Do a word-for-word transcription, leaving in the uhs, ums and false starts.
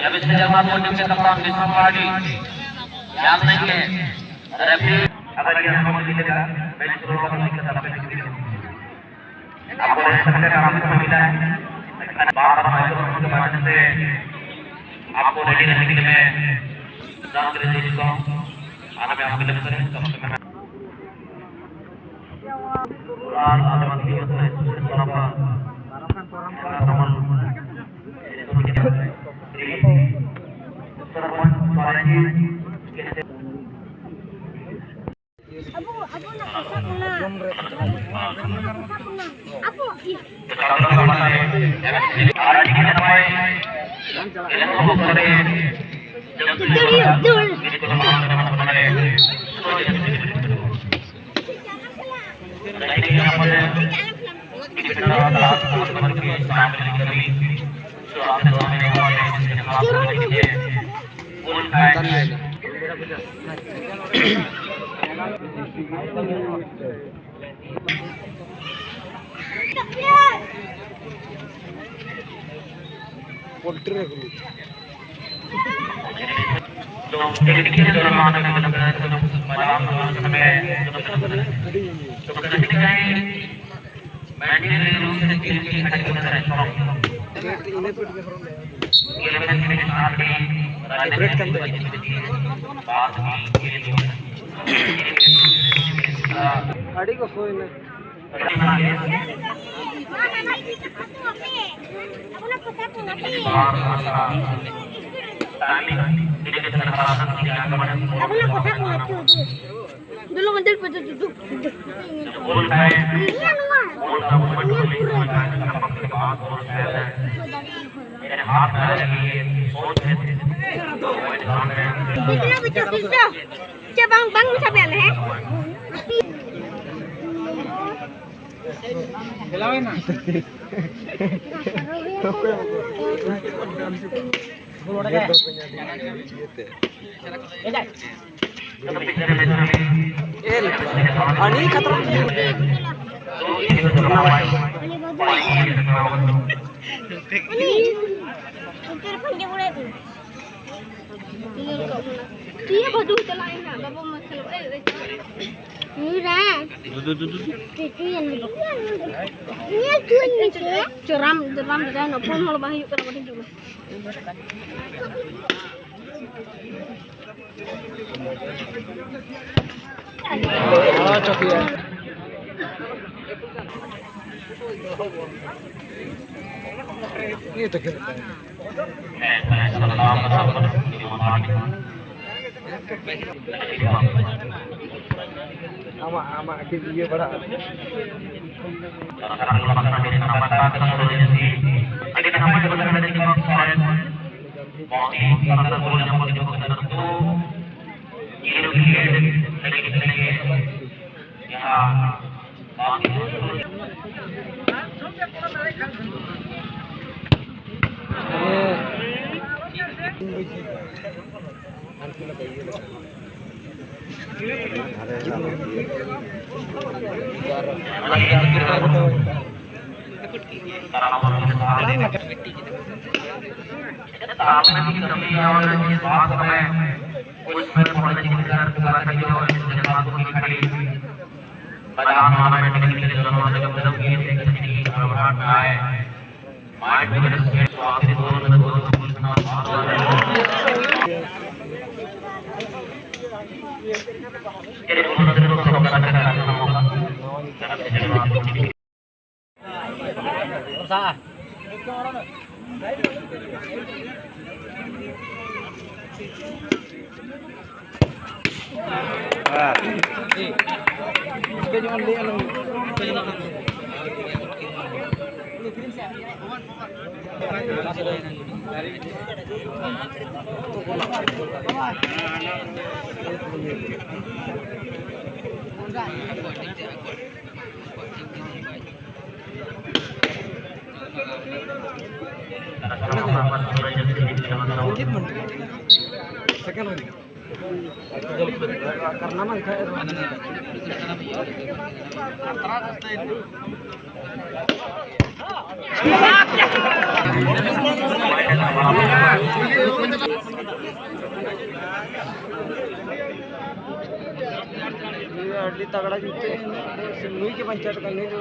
ᱡᱟᱹᱵᱤᱥ ᱡᱟᱢᱟ ᱯᱚᱱᱰᱤᱛ ᱠᱟᱯᱟᱢ ᱵᱤᱥᱱᱩ ᱯᱟᱦᱟᱲᱤ, ᱡᱟᱢ ᱱᱮᱠᱮ, ᱨᱮᱯᱷᱤ, ᱟᱵᱟᱨ ᱡᱟᱦᱟᱸ ᱦᱚᱲ ᱤᱫᱤ ᱞᱮᱠᱟ, ᱢᱮᱪ ᱯᱩᱨᱟᱹᱣ ᱠᱟᱛᱮ ᱠᱟᱛᱷᱟ ᱯᱮ ᱟᱠᱚ ᱨᱮᱥᱯᱮᱠᱴ ᱟᱨᱟᱢ ᱠᱚ ᱢᱤᱞᱟ, ᱵᱟᱨ ᱵᱟᱨ ᱢᱟᱭᱠᱨᱳ ᱯᱷᱳᱱ ᱢᱟᱫᱷᱭᱚᱢ ᱛᱮ ᱟᱠᱚ ᱨᱮᱰᱤ ᱨᱮᱰᱤ ᱠᱤᱞᱤ ᱢᱮ, ᱫᱟᱢ ᱨᱮ ᱫᱤᱥ ᱠᱚ, ᱟᱨ ᱢᱮ ᱟᱢ ᱵᱤᱞᱚᱢ ᱠᱟᱨᱮ, ᱠᱚᱢ ᱥᱮ ᱠᱚᱢ᱾ ᱟᱨ ᱟᱞᱮ ᱢᱟᱹᱱᱢᱤ ᱠᱚ ᱥᱚᱨᱟᱯᱟ, ᱥᱚᱨᱟᱯᱟ, ᱥᱚᱨᱟᱯᱟ, ᱟᱵᱚ ᱱᱟᱜ ᱯᱚᱭᱥᱟ ᱠᱚ ᱱᱟᱜ᱾ ᱟᱵᱚ ᱤᱭᱟᱹ᱾ ᱫᱩᱞ, ᱫᱩᱞ᱾ ᱯᱳᱞᱴᱨᱤ ᱨᱮ ᱜᱩᱞᱤ᱾ ᱵᱨᱮᱰ ᱠᱟᱱ ᱛᱟᱭᱟ᱾ ᱟᱹᱰᱤ ᱠᱚ ᱦᱩᱭᱱᱟ᱾ ᱫᱩᱞᱩᱝ ᱟᱫᱮᱨ ᱯᱮ ᱫᱩ ᱫᱩ ᱫᱩ᱾ ᱤᱭᱟᱹ ᱱᱚᱣᱟ᱾ ᱵᱤᱡᱽᱞᱤ ᱵᱤᱡᱽᱞᱤ ᱵᱤᱡᱽᱞᱤ᱾ ᱪᱮᱫ ᱵᱟᱝ, ᱵᱟᱝ ᱥᱟᱵ ᱭᱟᱞᱮ, ᱦᱮᱸ? ᱮᱞ, ᱟᱹᱰᱤ ᱠᱷᱟᱛᱨᱟ᱾ ᱩᱱᱤ ᱩᱛᱟᱹᱨ ᱠᱷᱚᱱ ᱜᱮ ᱵᱚᱞᱮ ᱤᱭᱟᱹ ᱵᱟᱹᱫᱩ ᱪᱟᱞᱟᱜ ᱤᱧ ᱦᱟᱸᱜ, ᱵᱟᱵᱟ ᱢᱟ ᱠᱷᱮᱞᱳᱜ, ᱮᱭ, ᱮᱭ᱾ ᱱᱩᱭ ᱨᱟ᱾ ᱧᱮᱞ ᱦᱚᱪᱚᱧ ᱢᱮᱥᱮ᱾ ᱪᱚ, ᱨᱟᱢ, ᱨᱟᱢ ᱫᱟᱫᱟ, ᱦᱤᱱᱟᱹ ᱯᱷᱳᱱ ᱦᱚᱲ ᱵᱟᱝ ᱦᱩᱭᱩᱜ ᱠᱟᱱᱟ, ᱵᱟᱹᱧ ᱦᱤᱡᱩᱜᱼᱟ᱾ ᱟᱢᱟᱜ, ᱟᱢᱟᱜ ᱠᱟᱹᱴᱤᱡ ᱤᱭᱟᱹ ᱵᱟᱲᱟᱜᱼᱟ᱾ उसमें पहुंचने की पूरा तैयारी जो है, इस जज्बात को भी खड़ी बजाओ, हमारे टेक्निकल जरूरत है, जब तक ये टेक्निकल गड़बड़ाहट ना आए। माइंड में रिस्पेक्ट, स्वागत, दो में दो, दो, दो, दो, सेकंड में। करना ना दिखाए। ᱟᱹᱰᱤ ᱛᱟᱜᱲᱟ ᱡᱩᱛᱟᱹ᱾ ᱱᱩᱭ ᱜᱮ ᱵᱟᱧᱪᱟᱣ ᱠᱟᱱᱟ, ᱱᱩᱭ ᱫᱚ᱾